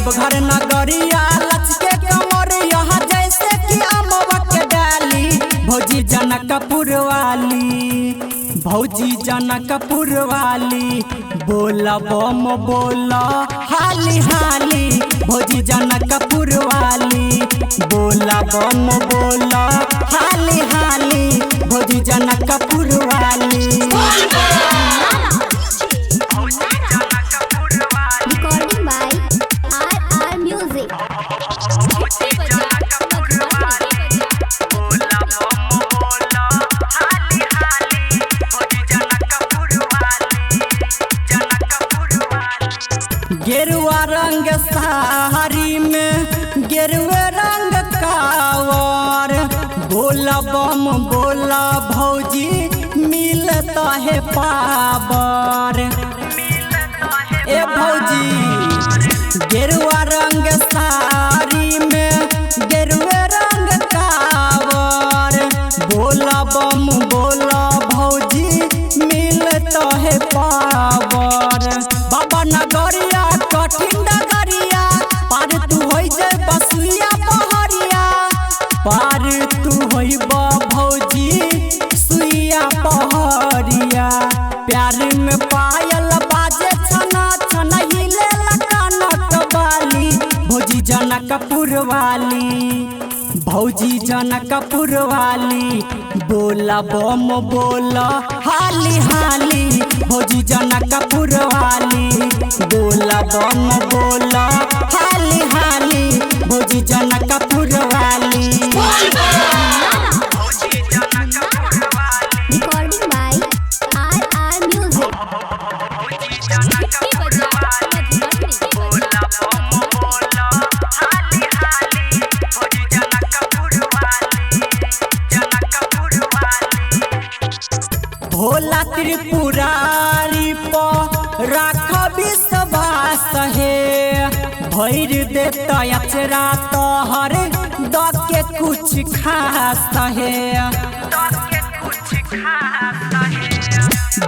देवघर नगरिया लचके कमरिया जैसे कि अमवा के डाली। भौजी जनकपुर वाली, भौजी जनकपुर वाली, बोला बम बोला हाली हाली। भौजी जनकपुर वाली, बोला बम बोला हाली हाली। भौजी जनकपुर वाली। Recording by RR Music. गेरुआ रंग साड़ी में गेरुआ रंग कावर, बोला बम बोला भौजी मिलता है पावर। ए भौजी गेरुआ रंग साड़ी में गेरुआ रंग कावर, बोला बम बोला भौजी मिलता है पावर। बाबा नगरिया कठिन डगरिया, पार तू होइ जे बसुइया पहरिया, पार तू होइब भौजी सुइया पहरिया। प्यार में पायल बाजे छना छना हिले कानक बाली। भौजी जनकपुर वाली, भौजी जनकपुर वाली, बोला बम बोला हाली हाली। भौजी जनकपुर वाली, बोला बम बोला हाली हाली। भौजी जनकपुर वाली। Recording by RR Music. Bhola Tripurari पर राख विश्वास हे, भर देता अचरा तोहर द के कुछ खास हे।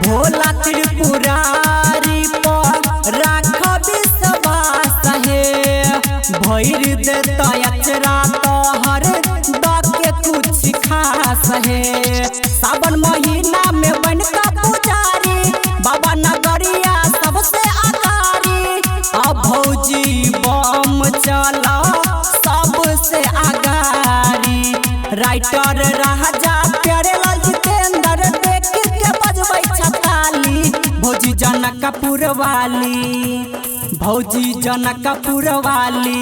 भोला त्रिपुरारी पर राख विश्वास हे, भर देता अचरा तोहर द के कुछ खास हे। सावन महीना में बनका पुजारी, बाबा नगरिया सबसे आगारी। अब भौजी बम चला सबसे आगारी। राइटर राजा प्यारे लाल जितेंद्र देख के बजबै छताली। भौजी जनकपुर वाली, भौजी जनकपुर वाली,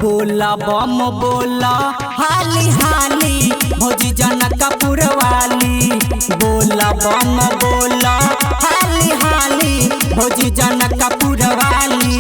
बोला बम बोला हाली हाली। भौजी जनकपुर वाली, बोला बम बोला हाली हाली। भौजी जनकपुर वाली।